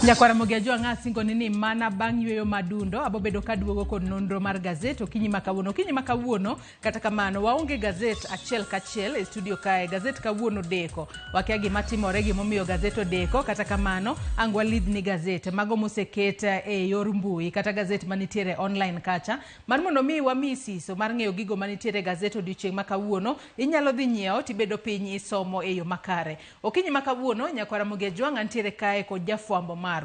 Nyakwara Mogi Ajwang' asingoni ni mana bang' yweyo madundo abobedo kaduogo kod nonro mar gazet okinyi ma kawuono. Okinyi ma kawuono kata kamano waonge gazet achiel kachiel e studio kae. Gazet kawuono deko. Wakia gima timore gimomiyo gazet odeko kata kamano ang' walidhni gazet mago moseket e yor mbui kata gazet manitiere online kacha mar mondo mi wamiyi siso mar ng'eyo gigo manitiere e gazet odiochieng' ma kawuono inyalo dhi nyiewo tibedo piny isomo e yo makare. Okinyi ma kawuono nyakwar Ramogi Ajwang' antiere kae kod jafwambo marwa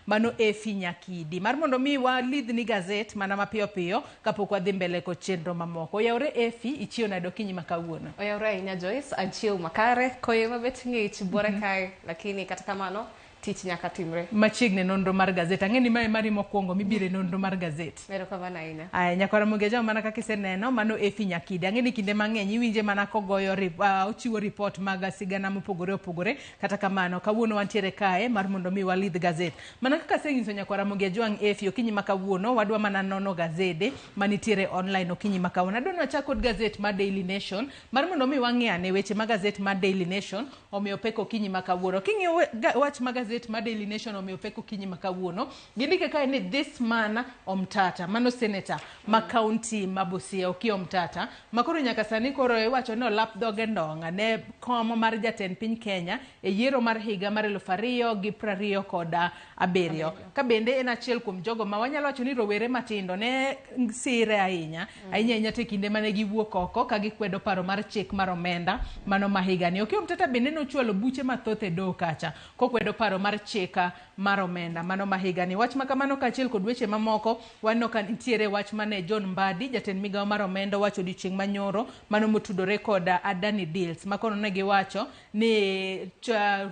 mano Effie Nyakidi mar mondo mi walidhni gazet mana mapiyo piyo kapok wadhi mbele kod chenro mamoko. Oyawore Effie, ichiew nade okinyi ma kawuono? Oyawore ahinya Joyce, achiew makare, koyo mabet ng'ich buore kae, lakini kata kamano tich nyaka timre. Machiegni e nonro mar gazet. Ang'e ni mae mari mokwongo mibiro e nonro mar gazet. Erokamano ahinya. Aya, nyakwar Ramogi Ajwang' mana kaka iseneno mano Effie Nyakidi. Ang'e ni kinde mang'eny iwinje mana kogoyo ochiwo ripot mag sigana mopogore opogore. Kata kamano, kawuono wantiere kae mar mondo mi walidh gazet. Mana kaka asenyiso nyakwar Ramogi Ajwang' Effie okinyi ma kawuono wadwa mana nono gazede manitiere online okinyi ma kawuono. Adwa ni wachak kod gazet mar Daily Nation mar mondo mi wang'i ane weche ma gazet mar Daily Nation omiyo pek okinyi ma kawuono. King'iyo wach ma gazet mar Daily Nation omiyo pek okinyi ma kawuono, gindike kae ni this man Omtata, mano senator ma county ma Busia, Okiya Omtata, ma koro nyaka sani koro iwacho ni olap dhoge ndong' ne kom mar jatend piny Kenya e yiero mar higa mar 2027. Ka bende en achiel kuom jogo ma wanyalo wacho ni rowere matindo ne sire ahinya, ahinya ahinya to e kinde mane giwuok oko ka gikwedo paro mar chik mar omenda mano ma higani. Okiya Omtata bende nochwalo buche mathoth e doho kacha kokwedo paro mar chik mar omenda mano ma higani. Wach ma kamano kaachiel kod weche mamoko waneno ka nitiere wach mane John Mbadi jatend migawo mar omenda owacho odiochieng' manyoro mano motudore kod Adani Deals ma kono ne giwacho ni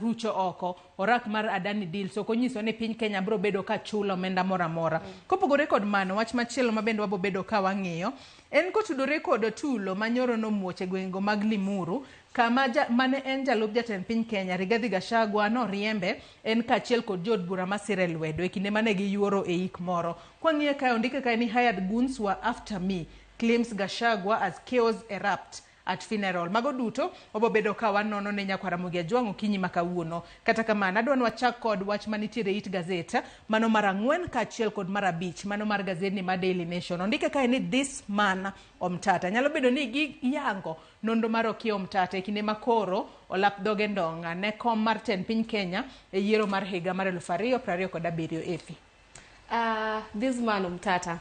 rucho oko orak mar Adani Deals ok onyiso ni piny Kenya biro bedo ka chulo omenda moro amora. Kopogore kod mano, wach machielo ma bende wabo bedo ka wang'iyo en kotudore kod tulo ma nyoro nomuoch e gwengego mag Limuru kama mane en jalup jatend piny Kenya Rigathi Gachagua noriembe en kaachiel kod jood bura masire lwedo e kinde mane giyuoro e ik moro. Kwang'iye kae ondike kae ni hired goons were after me, claims Gachagua as chaos erupt at funeral. Mago duto wabo bedo ka wanono ne nyakwar Ramogi Ajwang' okinyi ma kawuono. Kata kamano, adwa ni wachak kod wach manitiere e it gazet, mano mar 4 kaachiel kod mar 5, mano mar gazedni mar Daily Nation. Ondike kae ni this man Omtata. Nyalo bedo ni giyango nonro mar Okiya Omtata e kinde ma koro olap dhoge ndong' ne kom mar tend piny Kenya e yiero mar higa mar 2027 Effie. This man Omtata.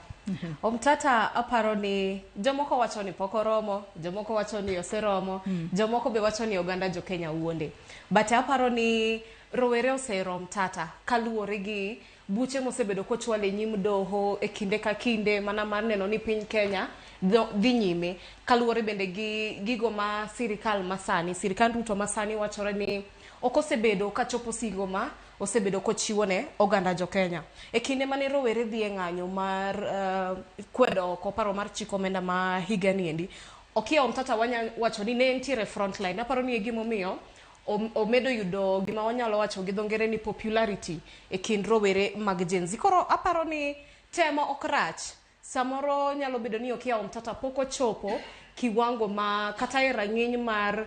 Omtata aparo ni jomoko wacho ni pok oromo, jomoko wacho ni oseromo, jomoko be wacho ni oganda jo Kenya wuonde. But aparo ni rowere osehero Omtata kaluwore gi buche mosebedo kochwalo e nyim doho e kinde ka kinde mana mar neno ni piny Kenya dhi nyime. Kaluwore bende gi gigo ma sirikal masani, sirikand Ruto masani wachore ni ok osebedo kachopo singo ma osebedo kochiwo ne oganda jo Kenya. E kinde mane rowere dhi e ng'anyo mar kwedo oko paro mar chik omenda ma higa ni endi, Okiya Omtata wanya wacho ni ne entiere front line. Aparo ni e gimomiyo omedo yudo gima wanyalo wacho gi dho ngere ni popularity e kind rowere mag Gen Z. Koro aparo ni temo ok rach. Samoro nyalo bedo ni Okiya Omtata pok ochopo kiwango ma kata e rang'iny mar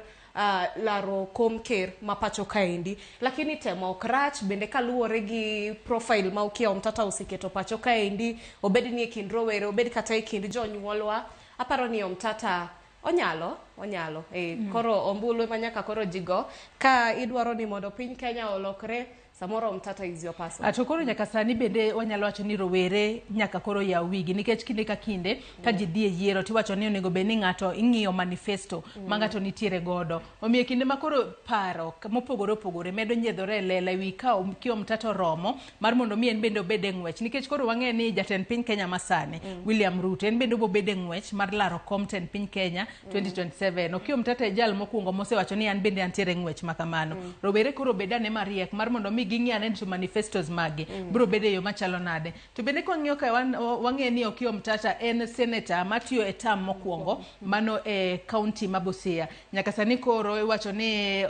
laro kom ker ma pacho kaendi. Lakini temo ok rach bende kaluwore gi profile ma Okiya Omtata oseketo pacho kaendi, obed ni e kind rowere, obed kata e kind jonyuolwa, aparo ni Omtata onyalo, onyalo. Koro ombulu ema nyaka koro ji go. Ka idwaro ni mondo piny Kenya olokre, samoro Omtata is your person. To koro nyaka sani bende wanyalo wacho ni rowere nyaka koro yaw wigi nikech kinde ka kinde ka ji dhi e yiero tiwacho ni onego bed ni ng'ato ing'iyo manifesto ma ng'ato nitiere godo. Omiyo kinde ma koro paro mopogore opogore medo nyiedhore e lela e wi ka Okiya Omtata oromo mar mondo mi en bende obed e ng'wech nikech koro wang'e ni jatend piny Kenya masani William Ruto en bende obo bedo e ng'wech mar laro kom tend piny Kenya 2027. Okiya Omtata e jal mokwongo mosewacho ni an bende antiere e ng'wech ma kamano. Rowere koro bed ane mariek mar mondo mi ging'i ane to manifestos maggi biro bedo e yo machalo nade. To bende kwang'iyo ka wang'e ni Okiya Omtata en senator matiyo e term mokwongo mano e county ma Busia. Nyaka sani koro iwacho ni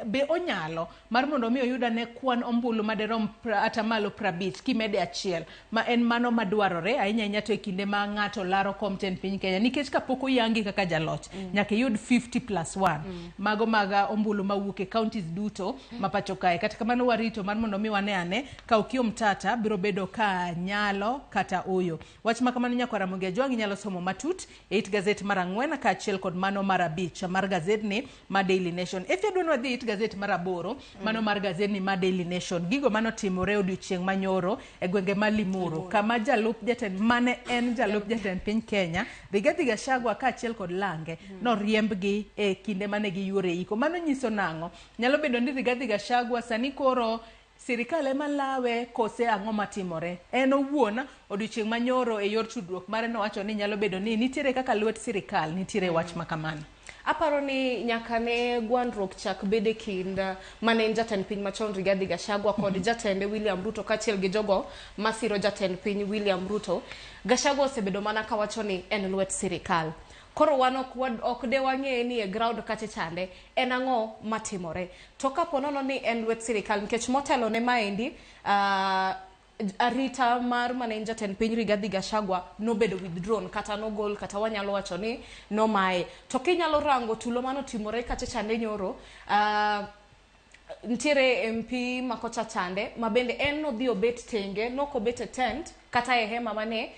be onyalo mar mondo mi oyud ane kwan ombulu maderom atamalo 50 kimede achiel ma en mano madwarore ahinya ahinya to e kinde ma ng'ato laro kom tend piny Kenya nikech kapok oyangi kaka jaloch nyaka iyud 50 plus 1 mago mag ombulu mawuok e counties duto ma pacho kae. Kata kamano warito warito mar mondo mi wane ane ka Okiya Omtata biro bedo ka nyalo kata oyo. Wach ma kamano nyakwar Ramogi Ajwang' inyalo somo matut e it gazet mar 4 kaachiel kod mano mar 5 mar gazetni ma Daily Nation. Efi adwa ni wadhi it gazet mar 8 mano mar gazetni ma Daily Nation. Gigo manotimore odiochieng' manyoro e gwenge ma Limuru kama jalup jatend mane en jalup jatend piny Kenya Rigathi Gachagua kaachiel kod Lange noriembgi e kinde mane giyuore iko. Mano nyiso nang'o? Nyalo bedo ni Rigathi Gachagua sani koro sirikal ema lawe kose ang'o matimore? En owuon odiochieng' manyoro e yor tudruok mare nowacho ni nyalo bedo ni nitiere kaka lwet sirikal nitiere wach ma kamano. Aparo ni nyaka ne gwandruok chak bede kind mane en jatend piny machon Rigathi Gachagua kod jatende William Ruto kaachiel gi jogo masiro jatend piny William Ruto. Gachagua osebedo mana kawacho ni en lwet sirikal. Koro wan ok de wang'e ni e ground kacha chande en ang'o matimore. To kapo nono ni en lwet sirikal nikech motelo ne maendi arita mar mane en jatend piny Rigathi Gachagua nobedo withdrawn kata nogol kata wanyalo wacho ni nomaye. To kinyalo rango tulo manotimore kacha chande nyoro nitiere MP makocha chande ma bende en nodhi obet tenge nokobet e tent kata e hema mane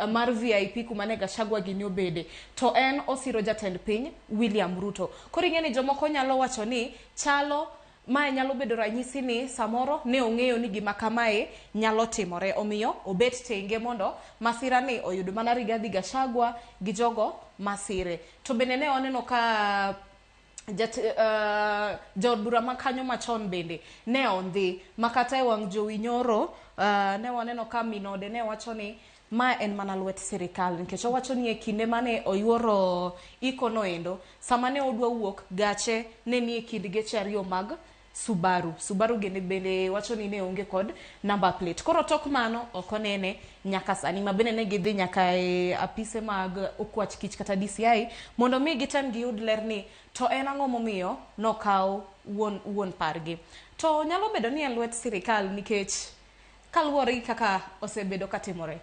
mar VIP kuma ne Gachagua gini obede to en osiro jatend piny William Ruto. Koro ing'e ni jomoko nyalo wacho ni chalo mae nyalo bedo ranyisi ni samoro ne ong'eyo ni gima kamae nyalo timore omiyo obet tenge mondo masira ni oyud mana Rigathi Gachagua gi jogo masire. To bende ne waneno ka jaod bura ma kanyo machon bende ne ondhi makata e wang' jowi nyoro ne waneno ka minode ne wacho ni ma en mana lwet sirikal nikech owacho ni e kinde mane oyuoro iko noendo sama ne odwa wuok gache ne nie kind geche ariyo mag Subaru. Subaru gende bende wacho ni ne onge kod number plate. Koro tok mano ok onene nyaka sani ma bende ne gidhi nyaka e apise mag okwach kich kata DCI mondo mi gitem giyud ler ni to en ang'o momiyo nokaw wuon pargi. To nyalo bedo ni en lwet sirikal nikech kaluwore gi kaka osebedo katimore.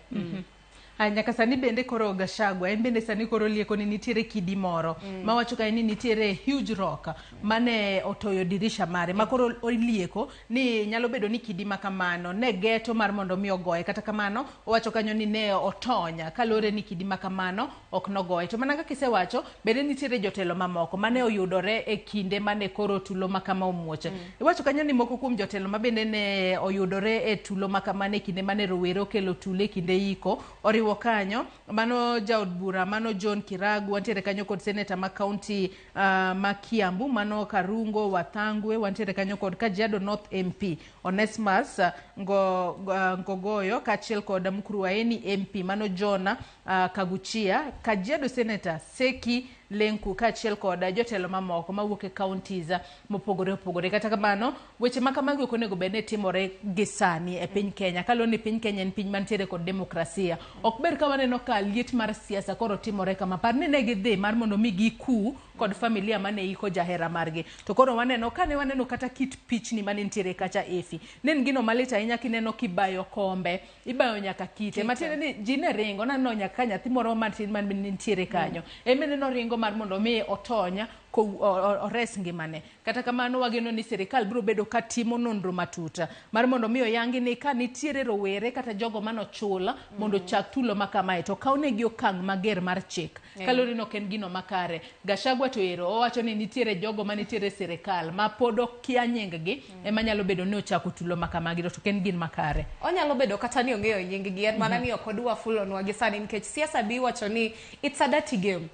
Nyaka sani bende koro Gachagua en bende sani koro lieko ni nitiere kidi moro mawacho kae ni nitiere huge rock mane otoyo dirisha mare ma koro olieko ni nyalo bedo ni kidi ma kamano ne geto mar mondo mi ogoye. Kata kamano owacho kanyo ni ne otonya kaluwore ni kidi ma kamano ok nogoye. To mana kaka isewacho bende nitiere jotelo mamoko mane oyudore e kinde mane koro tulo ma kama omuoch. Iwacho kanyo ni moko kuom jotelo ma bende ne oyudore e tulo ma kamano e kinde mane rowere okelo tulo e kinde iko oriwo kanyo mano jaod bura mano John Kiragu, wantiere kanyo kod seneta ma kaunti ma Kiambu mano Karungo Wathangwe, wantiere kanyo kod Kajiado North MP Onesmus Ngogoyo kaachiel kod Mukurweini MP mano John Kaguchia, Kajiado Senator Seki Lenku kaachiel kod jotelo mamoko mawuok e counties mopogore opogore. Kata kamano weche ma kamagi ok onego bed ni timore gi sani e piny Kenya kaluwore ni piny Kenya en piny mantiere kod demokrasia. Ok ber ka waneno ka liet mar siasa koro timore kama. Par ni ne gidhi mar mondo mi giku kod familia mane iko jahera margi. To koro waneno kane waneno kata kit pichni mane nitiere kacha Efi. Ne en gino malit ahinya kineno kibayo kombe, ibayo nyaka kite. Matiende ni ji ne ringo, naneno nyaka ka nyathi moro matin man nitiere kanyo. En bende noringo mar mondo mi otony ores ngimane. Kata kamano wageno ni sirikal biro bedo ka timo nonro matut mar mondo mi oyangi ni ka nitiere rowere kata jogo manochul mondo ochak tulo ma kamae to kawnegi okang' mager mar chik. Kaluwore ni ok en gino makare. Gachagua to ero owacho ni nitiere jogo manitiere e sirikal ma pod okia nying gi ema nyalo bedo ni ochako tulo ma kamagi to ok en gin makare. Onyalo bedo kata ni ong'eyo nying gi en mana ni ok odwa fulonwa gi sani nikech siasa bi iwacho ni it's a dirty game.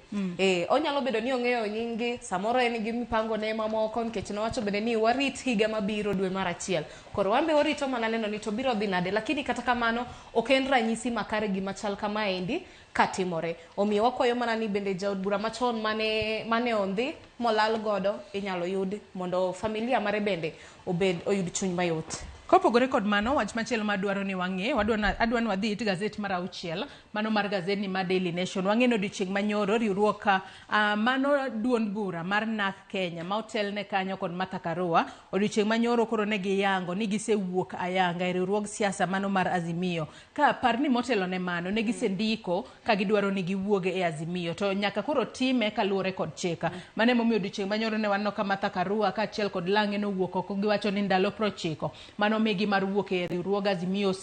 Onyalo bedo ni ong'eyo nying gi samoro en gi mipango ne mamoko nikech nowacho bende ni warit higa mabiro dwe mar 1. Koro wan be warito mana neno ni to biro dhi nade lakini kata kamano ok en ranyisi makare gima chal kamaendi katimore. Omiyo wakwayo mana ni bende jaod bura machon mane ondhi molal godo inyalo yud mondo familia mare bende obed oyud chuny mayot. Kopogore kod mano, wach machielo madwaro ni wang'e, adwa ni wadhi it gazet mar 6, mano mar gazetni mar Daily Nation. Wang'e ni odiochieng' manyoro riwruok mano duond bura mar NARC Kenya ma otelne kanyo kod Martha Karua, odiochieng' manyoro koro ne giyango ni gisewuok ayanga e riwruog siasa mano mar Azimio. Ka par ni motelo ne mano ne gisendiko ka gidwaro ni giwuog e Azimio to nyaka koro time kaluwore kod chik. Mano emomiyo odiochieng' manyoro ne waneno ka Martha Karua kaachiel kod Lange nowuok oko giwacho ni ndalo 90 mano manomigi mar wuok e riwruog Azimio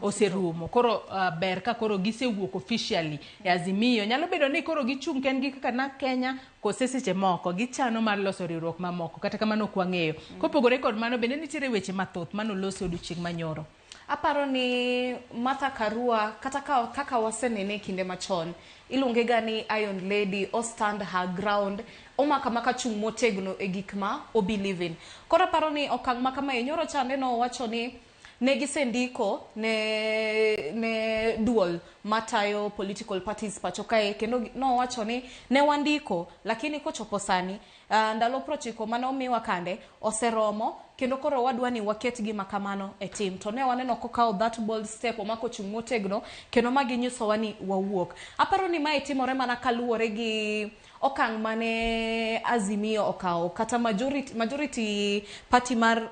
oserumo. Koro ber ka koro gisewuok officially e Azimio. Nyalo bedo ni koro gichung' kendgi kaka NARC Kenya, kose seche moko gichano mar loso riwruok mamoko. Kata kamano ok wang'eyo. Kopogore kod mano, bende nitiere weche mathoth manolosi odiochieng' manyoro. Aparo ni Martha Karua, kata kaka wasenene kinde machon, iluonge ga ni Iron Lady, o stand her ground, omako amaka chung' motegno e gik ma o believe in. Koro aparo ni okang' ma kamae, nyoro chande nowacho ni ne gisendiko ne duol matayo political parties pacho kae, kendo nowacho ni ne wandiko, lakini kochopo sani ndalo 90 mane omiwa kande oseromo, kendo koro wadwa ni waket gima kamano e tim. To ne waneno kokawo that bold step, omako chung' motegno, kendo ma ginyisowa ni wawuok. Aparo ni mae timore mana kaluwore gi okang' mane Azimio okawo, kata majority party mar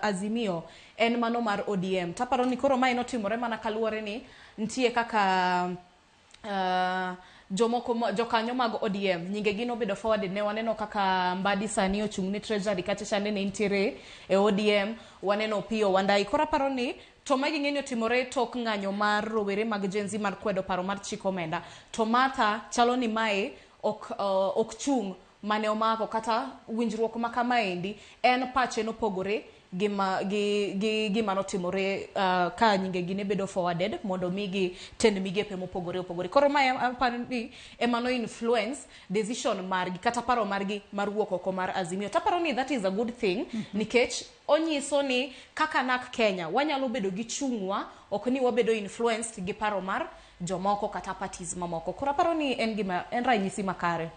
Azimio en mano mar ODM. Taparo ni koro mae notimore mana kaluwore ni nitie kaka jomoko jokanyo mag ODM nyinge gi nobedo forwarded. Ne waneno kaka Mbadi sani ochung' ne Treasury, kacha chande ne nitiere e ODM, waneno Opiyo Wandayi. Koro aparo ni to magi ng'eny otimore tok ng'anyo mar rowere mag Gen Z mar kwedo paro mar chik omenda. To Martha chalo ni mae ok chung' mane omako, kata winjruok ma kamaendi en pache nopogore gi gima notimore ka nyinge gi ne bedo forwarded mondo migi tend migepe mopogore opogore. Koro mae aparo ni ema no influence decision margi kata paro margi mar wuok oko mar Azimio. Taparo ni that is a good thing, nikech onyiso ni kaka NARC Kenya wanyalo bedo gi chung'wa, ok ni wabedo influenced gi paro mar jomoko kata parties mamoko. Koro aparo ni en gima en ranyisi makare.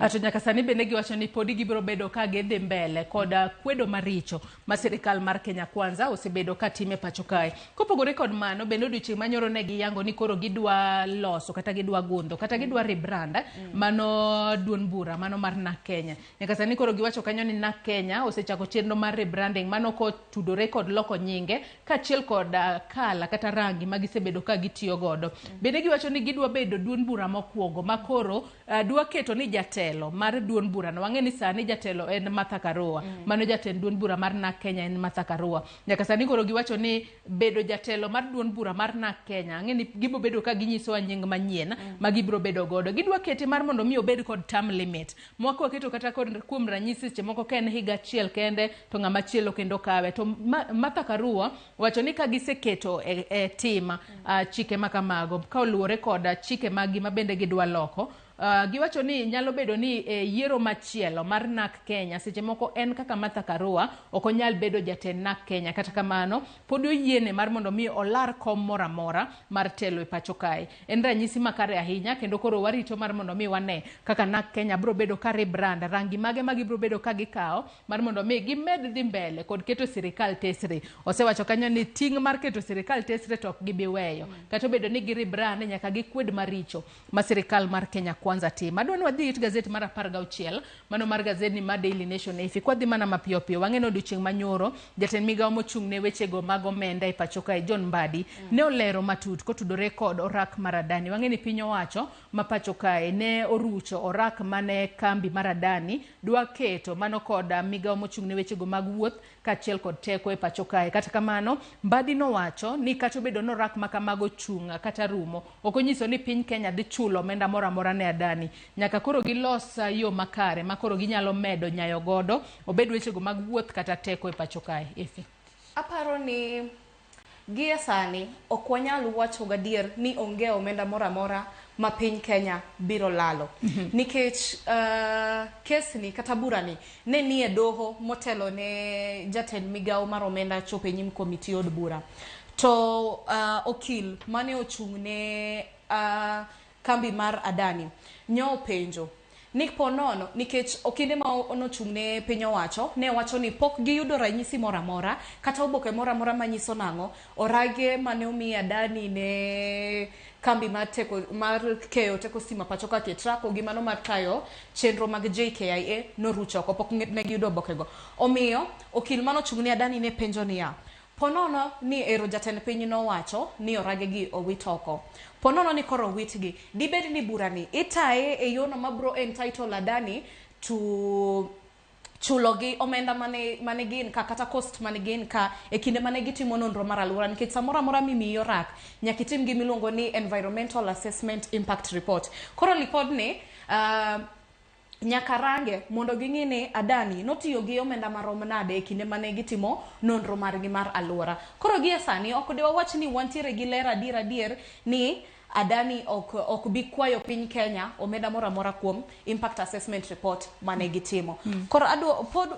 Ato nyaka sani bende giwacho ni podi gibiro bedo ka gidhi mbele kod kwedo maricho ma sirikal mar Kenya Kwanza osebedo ka time pacho kae. Kopogore kod mano, bende odiochieng' manyoro ne giyango ni koro gidwa loso kata gidwa gundho kata gidwa rebrand mano duond bura mano mar NARC Kenya. Nyaka sani koro giwacho kanyo ni NARC Kenya osechako chenro mar rebranding mano kotudore kod loko nyinge kaachiel kod kala kata rangi ma gisebedo ka gitiyo godo. Bende giwacho ni gidwa bedo duond bura mokwongo ma koro dwa keto ni jatelo mar duond burano. Wang'e ni sani jatelo en Martha Karua. Mano jatend duond bura mar NARC Kenya en Martha Karua. Nyaka sani koro giwacho ni bedo jatelo mar duond bura mar NARC Kenya, ang'e ni gibiro bedo ka ginyisowa nying manyien ma gibiro bedo godo. Gidwa kete mar mondo mi obed kod term limit. Mwaka waketo kata kod kuom ranyisi seche moko ka en higa achiel kende to ng'ama chielo kendo kawe. To Martha Karua wacho ni ka giseketo e tim chike ma kamago ka oluwore kod chike maggi ma bende gidwa loko. Giwacho ni nyalo bedo ni yiero machielo mar NARC Kenya seche moko en kaka Martha Karua ok onyal bedo jatend NARC Kenya. Kata kamano pod oyiene mar mondo mi olar kom moro amora mar telo e pacho kae. En ranyisi makare ahinya, kendo koro warito mar mondo mi wane kaka NARC Kenya biro bedo ka rebrand rangi mage ma gibiro bedo ka gikawo mar mondo mi gimed dhi mbele kod keto sirikal tesre. Osewacho kanyo ni ting' mar keto sirikal tesre to ok gibi weyo. Kata obedo ni gi rebrand nyaka gikwed maricho ma sirikal mar Kenya Kwanza timo. Adwa ni wadhi it gazet mar 16, mano mar gazet ni mar Daily Nation. Efi kwadhi mana mapiyo piyo, wang'e ni odiochieng' manyoro jatend migawo mochung' ne wechego mag omenda e pacho kae John Mbadi ne olero matut kotudore kod orak mar Adani. Wang'e ni piny owacho ma pacho kae ne orucho orak mane kambi mar Adani dwa keto mano kod migawo mochung' ne wechego mag wuoth kaachiel kod teko e pacho kae. Kata kamano, Mbadi nowacho ni kata obedo ni orak ma kamago chung' kata rumo, ok onyiso ni piny Kenya dhi chulo omenda moro amora ne Adani. Nyaka koro gilos yo makare ma koro ginyalo medo nyayo godo, obed wechego mag wuoth kata teko e pacho kae. Efi. Aparo ni gie sani ok wanyal wacho gadier ni onge omenda moro amora ma piny Kenya biro lalo. Nikech kes ni kata burani ne nie doho motelo ne jatend migawo mar omenda chopo e nyim komiti od bura. To okil mane ochung' ne kambi mar Adani nyo openjo ni po nono, nikech okinde ma nochung' ne piny owacho ne wacho ni pok giyudo ranyisi moro amora kata oboke moro amora manyiso nang'o orage mane omi Adani ne kambi mar teko mar keyo teko stima pacho ka Ketraco gi mano mar tayo chenro mag JKIA noruch oko, pok ne giyudo obokego. Omiyo okil manochung' ne Adani ne penjo niya, po nono ni ero jatend piny nowacho ni orage gi owit oko, po nono ni koro owitgi, dibed ni burani itaye e yono mabro entitle Adani to Chulogi omenda mane gin ka kata cost mane gin ka e kinde mane gitimo nonro mar alwora, nikech samoro amora mimiyi orak nyaka itim gima iluongo ni environmental assessment impact report. Koro lipodni nyaka range mondo ging'i ni Adani notiyo gi omenda marom nade e kinde mane gitimo nonro margi mar alwora. Koro gie sani ok de wawach ni wantiere gi ler adier adier ni Adani ok bi kwayo piny Kenya omenda moro amora kuom impact assessment report mane gitimo. Koro adwa pod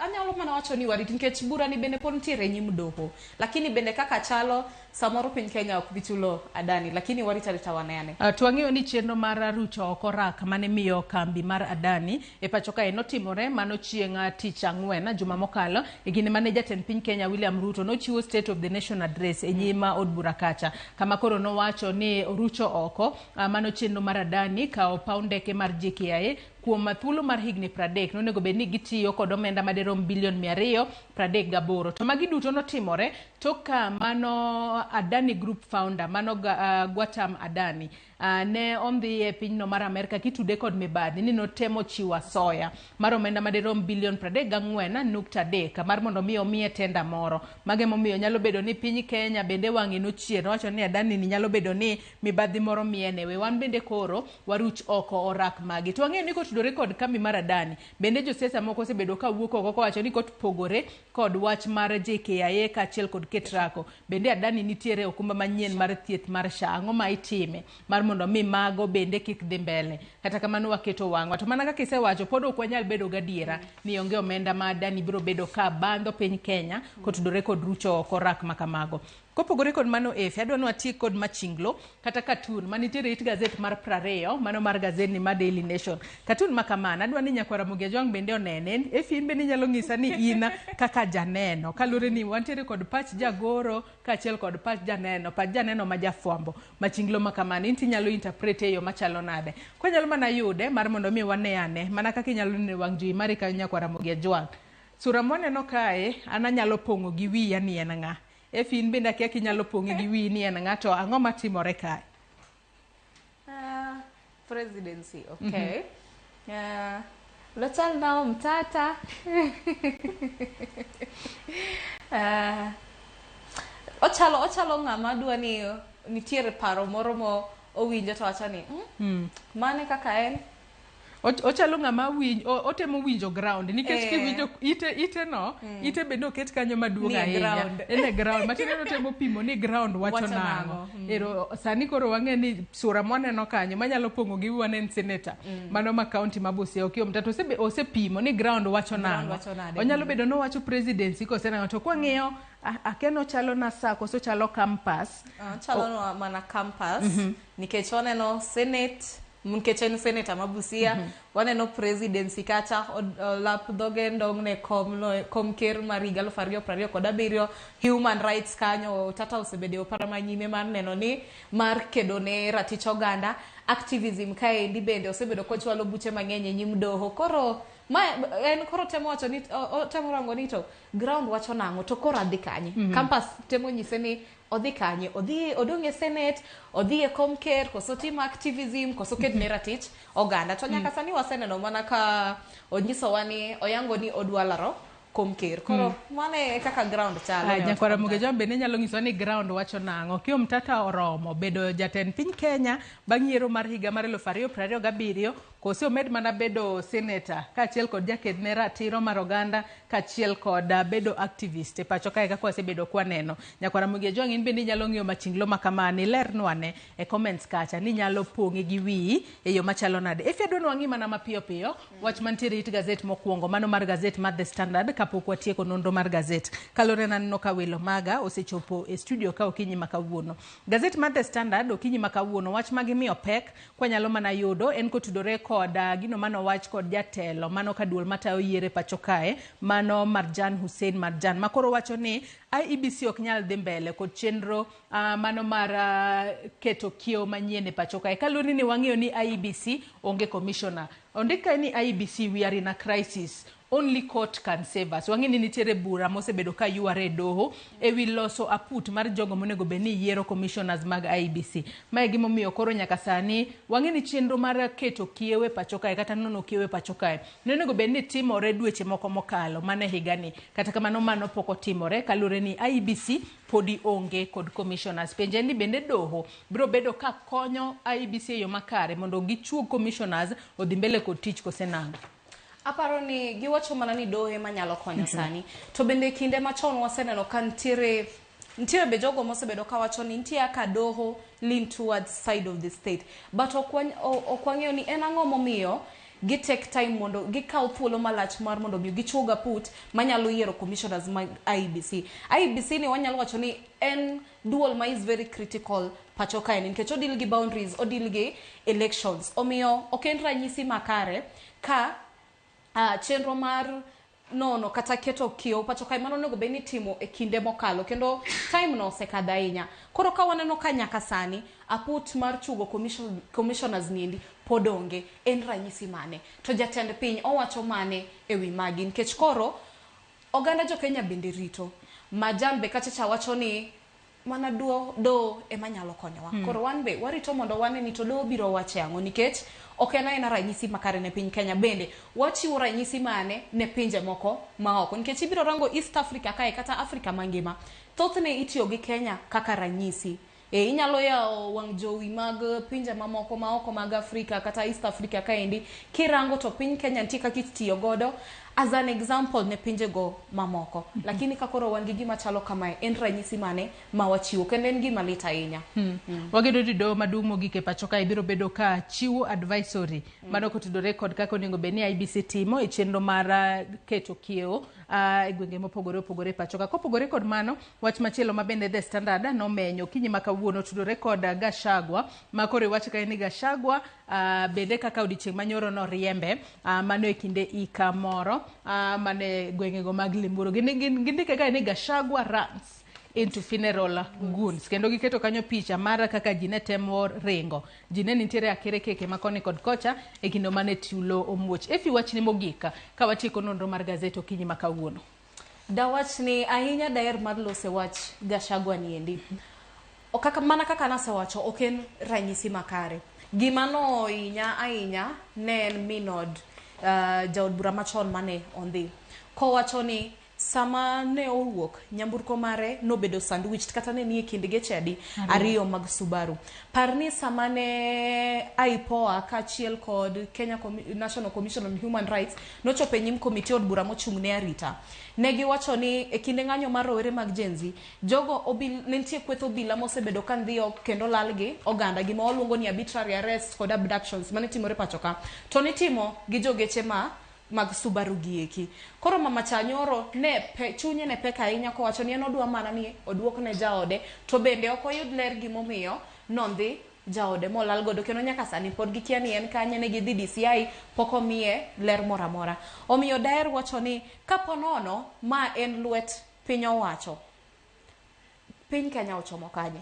anyalo mana wacho ni warit, nikech bura ni bende pod nitiere e nyim doho. Lakini bende kaka chalo, samoro piny Kenya ok bi chulo Adani, lakini warit arita wane ane. To wang'eyo ni chenro mar rucho oko rak mane miyo kambi mar Adani e pacho kae notimore mano chieng' tich ang'wen juma mokalo e kinde mane jatend piny Kenya William Ruto nochiwo State of the Nation Address e nyim od bura kacha, kama koro nowacho ni orucho oko mano chenro mar Adani kawo paw ndeke mar JKIA kuom thuolo mar higni 30. Nonego bed ni gitiyo kod omenda madirom bilion 238. To magi duto notimore tok ka mano Adani Group founder mano Gautam Adani ne ondhi e pinyno mar Amerka kitude kod mibadhi ni notemo chiwo asoya mar omenda madirom bilion 34.3 mar mondo mi omiye tenda moro. Mago emomiyo nyalo bedo ni piny Kenya bende wang'e nochier nowacho ni Adani ni nyalo bedo ni mibadhi moro miene we wan bende koro waruch oko orak magi. To wang'eyo ni kotudore kod kambi mar Adani bende josiasa moko osebedo ka wuok oko kowacho ni kopogore kod wach mar JKIA kaachiel kod Ketraco, bende Adani nitiere okumba manyien mar thieth mar SHA. Ang'o ma itime mar mondo mi mago bende kik dhi mbele? Kata kamano waketo wang'wa. To mana kaka isewacho, pod ok wanyal bedo gadiera ni onge omenda ma Adani biro bedo ka bandho piny Kenya kotudore kod rucho oko rak ma kamago. Kopogore kod mano, Efe, adwa ni watiek kod machinglo kata cartoon manitiere it gazet mar 20, mano mar gazetni mar Daily Nation. Cartoon ma kamano, adwa ni nyakwara Ramogi Ajwang' bende onene. Efe, in bende inyalo nyisa ni in kaka janeno, kaluwore ni wantiere kod pach jagoro kaachiel kod pach janeno, pach janeno ma jafwambo. Machinglo ma kamano, in tinyalo interpret e yo machalo nade? Kwanyalo mana yude mar mondo mi wane ane, mana kaka inyalo neno e wang' jowi mari kanyo nyakwara Ramogi Ajwang'. Sura mwaneno kae, an anyalo pong'o gi wiya ni en ng'a. Efe, in bende akia kinyalo pong'e gi wiyi ni en ng'a, to ang'o matimore kae? Presidency, okay. Lochal na Omtata. Ochalo ng'ama dwa ni nitiere paro moro mo owinjo to wacho ni mane kaka en. Ochalo ng'ama otemo winjo ground nikech kiwinjo ite no, ite bende oket kanyo maduong' ahinya. En e ground. Matiende ni otemo pimo ni ground wacho nang'o. Ero sani koro wang'e ni sura mwaneno kanyo manyalo pong'o gi wiwa ne en senator. Mano ma county ma Busia Okiya Omtata osepimo ni ground wacho nang'o. Onyalo bedo ni owacho presidency kose nang'o. To kwang'iyo akia ni ochalo na sa koso ochalo campus. Ochalo mana campus nikech waneno senate, nikech en senator ma Busia, waneno presidency kacha lap dhoge ndong' ne kom ker mar higa 2027, human rights kanyo Tata osebedo e opara manyime mar neno ni mar kedo ne ratich oganda, activism kaendi bende osebedo kochwalo buche mang'eny e nyim doho. Koro ma en koro temo wacho ni otemo rango ni to ground wacho nang'o, to koro adhi kanye? Campus temo nyise ni odhi kanye, odhi odong' e senate, odhi e kom ker, koso timo activism, koso ked ne ratich oganda. To nyaka sani waseneno mana ka onyisowa ni oyango ni odwa laro kom ker. Koro mano e kaka ground chalo. Nyakwara Ramogi Ajwang' bende nyalo nyisowa ni ground wacho nang'o. Okiya Omtata oromo bedo jatend piny Kenya bang' yiero mar higa mar 2027, kose omed mana bedo senator kaachiel kod jaked ne ratiro mar oganda kaachiel kod bedo activist e pacho kae kaka wasebedo kwaneno. Nyakwara Ramogi Ajwang' in bende inyalo ng'iyo machinglo ma kamano, ilernwa ne e comments kacha ni inyalo pong'e gi wiyi e yo machalo nade. Efe, adwa ni wang'i mana mapiyo piyo wach mantiere it gazet mokwongo, mano mar gazet mar The Standard, kapok watieko nonro mar gazet. Kaluwore naneno ka welo maga osechopo e studio ka okinyi ma kawuono. Gazet mar The Standard okinyi ma kawuono wach ma gimiyo pek kwanyalo mana yudo en kotudore kod gino manowach kod jatelo mano ka duol matayo yiero e pacho kae mano Marjan Hussein Marjan ma koro wacho ni IEBC ok nyal dhi mbele kod chenro mano mar keto kiewo manyien e pacho kae. Kaluwore ni wang'eyo ni IEBC onge commissioner. Ondik kae ni IEBC we are in a crisis. Only court can save us. Wang'e ni nitiere bura mosebedo ka yware e doho ewi loso aput mar jogo monego bed ni yiero commissioners mag IEBC. Mae gimomiyo koro nyaka sani wang'e ni chenro mar keto kiewo e pacho kae kata nono kiewo e pacho kae ne onego bed ni timore dweche moko mokalo mana e higani. Kata kamano mano pok otimore kaluwore ni IEBC podi onge kod commissioners. Penjo en ni bende doho biro bedo ka konyo IEBC e yo makare mondo gichuog commissioners odhi mbele kod tich kose nang'o? Aparo ni giwacho mana ni doho ema nyalo konyo sani. To bende kinde machon waseneno ka nitiere nitiere be jogo mosebedo kawacho ni nitie kaka doho lean towards side of the state. But ok wang'eyo ni en ang'o momiyo gi take time mondo gikaw thuolo malach mar mondo mi gichuog aput manyalo yiero commissioners mag IEBC. IEBC ni wanyalo wacho ni en duol ma is very critical pacho kae nikech odil gi boundaries, odil gi elections. Omiyo ok en ranyisi makare ka chenro mar nono kata keto kiewo pacho kae mano onego bed ni itimo e kinde mokalo kendo time no osekadho ahinya. Koro ka waneno ka nyaka sani aput mar chugo commissioners niendi pod onge, en ranyisi mane? To jatend piny owacho mane ewi magi? Nikech koro oganda jo Kenya bende rito. Majan be kachacha wacho ni mana doho ema nyalo konyowa. Koro wan be warito mondo wane ni to doho biro wache ang'o nikech ok en aena ranyisi makare ne piny Kenya bende wachiwo ranyisi mane ne pinje moko maoko nikech ibiro rango East Africa kae kata Africa mangima thothne itiyo gi Kenya kaka ranyisi. Inyalo yawo wang' jowi mag pinje mamoko maoko mag Afrika kata East Africa kaendi kirango to piny Kenya nitie kaka itiyo godo as an example ne pinjego mamoko. Lakini ka koro wan gi gima chalo kamae en ranyisi mane ma wachiwo kendo en gima lit ahinya. Wagedo ni doho maduong' mogik e pacho kae biro bedo ka chiwo advisory mano kotudore kod kaka onego bed ni IEBC timo e chenro mar keto kiewo e gwenge mopogore opogore e pacho ka. Kopogore kod mano, wach machielo ma bende The Standard nomenyo okinyi ma kawuono otudore kod Gachagua ma koro iwacho kae ni Gachagua bende kaka odiochieng' manyoro noriembe mano e kinde ika moro mane gwengego mag Limuru. Gindike kae ni Gachagua runs into funeral goons kendo giketo kanyo picha mar kaka ji ne temo ringo ji ne nitiere akere keke ma koni kod kocha e kinde mane tulo omuoch. Efi wachni mogik ka watieko nonro mar gazet okinyi ma kawuono. Dawach ni ahinya daher mar lose wach Gachagua niendi. Kaka, mana kaka nasewacho ok en ranyisi makare. Gima nohinya ahinya ne en min od jaod bura machon mane ondhi kowacho ni sama ne owuok nyamburko mare nobedo sandwiched kata ne nie kind geche adi ariyo mag Subaru. Par ni sama ne IPOA kaachiel kod Kenya National Commission on Human Rights nochopo e nyim komiti od bura mochung' ne arita. Ne giwacho ni e kinde ng'anyo mar rowere mag Gen Z, jogo ne nitie kweth obila mosebedo ka ndhiyo kendo lal gi oganda gima waluongo ni arbitrary arrest kod abductions mane timore pacho ka. To nitimo gi jogeche ma mag Subaru gieki. Koro mama cha nyoro ne chunye ne pek ahinya kowacho ni en odwa mana ni oduok ne jaode to bende ok oyud ler gimomiyo nondhi jaode molal godo kendo nyaka sani pod gikia ni en kanye ne gidhi DCI pok omiye ler moro amora. Omiyo daher wacho ni kapo nono ma en lwet piny owacho piny Kenya ochomo kanye?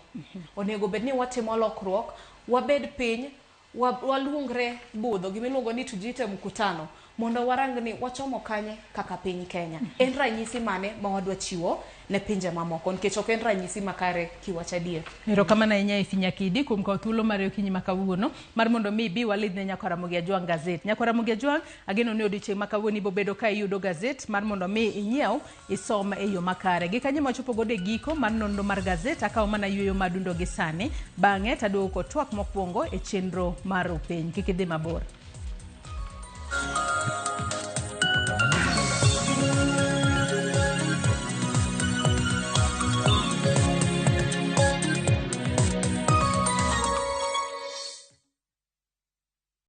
Onego bed ni watimo lokruok, wabed piny, waluongre budho gimiluongo ni tujiite mkutano mondo warang ni wachomo kanye kaka piny Kenya. En ranyisi mane ma wadwa chiwo ne pinje mamoko nikech ok en ranyisi makare kiwacho adier. Erokamano ahinya Efi Nyakidi kuom kawo thuolo mari okinyi ma kawuono mar mondo mi ibi walidhne Nyakwar Ramogi Ajwang' gazet. Nyakwar Ramogi Ajwang' ageno ni odiochieng' ma kawuono ibo bedo ka iyudo gazet mar mondo mi inyiew isom e yo makare. Gi kanyo mawachopo godo e giko mar nonro mar gazet akawo mana yueyo madundo gi sani bang'e taduogo kod twak mokwongo e chenro mar Rupiny. Kik idhi mabor.